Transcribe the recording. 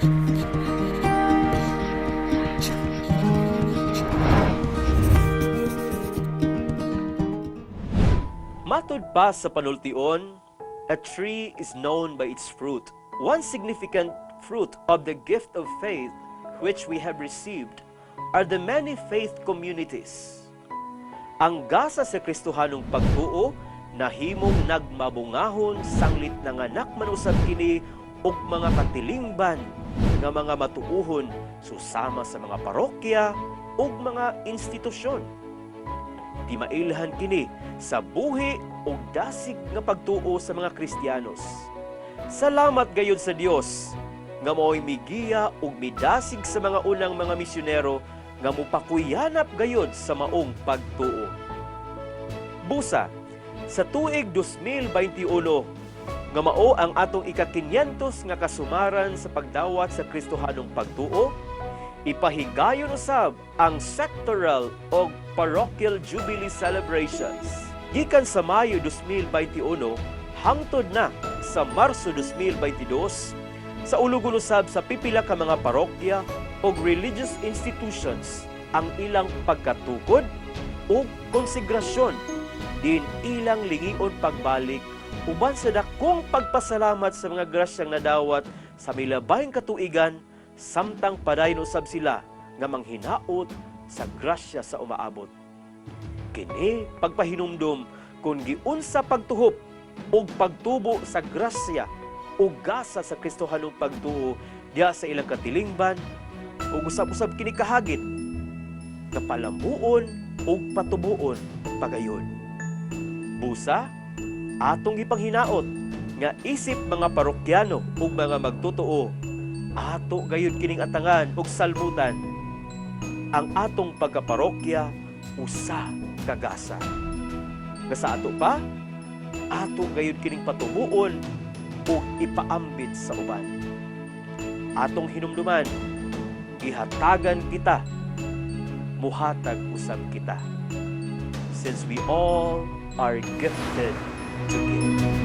Matud pa sa panultion, a tree is known by its fruit. One significant fruit of the gift of faith which we have received are the many faith communities. Ang gasa sa Kristohanong pagtuo nahimong nagmabungahon sanglit nanganak man usab kini og mga katilingban nga mga matuohon susama sa mga parokya ug mga institusyon. Timailhan kini sa buhi ug dasig nga pagtuo sa mga Kristiyanos. Salamat gayud sa Dios nga mao'y migiya ug midasig sa mga unang mga misyonero nga mopakuyanap gayud sa maong pagtuo. Busa, sa tuig 2021, nga mao ang atong ika-500 nga kasumaran sa pagdawat sa Kristohanong pagtuo, ipahigayon usab ang sectoral o parochial jubilee celebrations. Gikan sa Mayo 2021 hangtod na sa Marso 2022, sa ulugon usab sa pipila ka mga parokya o religious institutions ang ilang pagkatukod o konsegrasyon din ilang lingion pagbalik uban sa dakong pagpasalamat sa mga grasyang nadawat sa milabayng katuigan, samtang padayon usab sila nga manghinaot sa grasya sa umaabot. Kini pagpahinumdum kung giunsa pagtuhop ug pagtubo sa grasya ug gasa sa Kristohanong pagtuo diha sa ilang katilingban, ug usab-usab kini kahagit nga palambuon ug patubuon pagayon. Busa, atong gipanghinaot nga isip mga parokyano ug mga magtotoo, ato gayud kining atangan ug salmutan ang atong pagkaparokya usa ka gasa. Nga sa ato pa, ato gayud kining patubuon ug ipaambit sa uban. Atong hinumduman, gihatagan kita, muhatag usab kita. Since we all are gifted to give.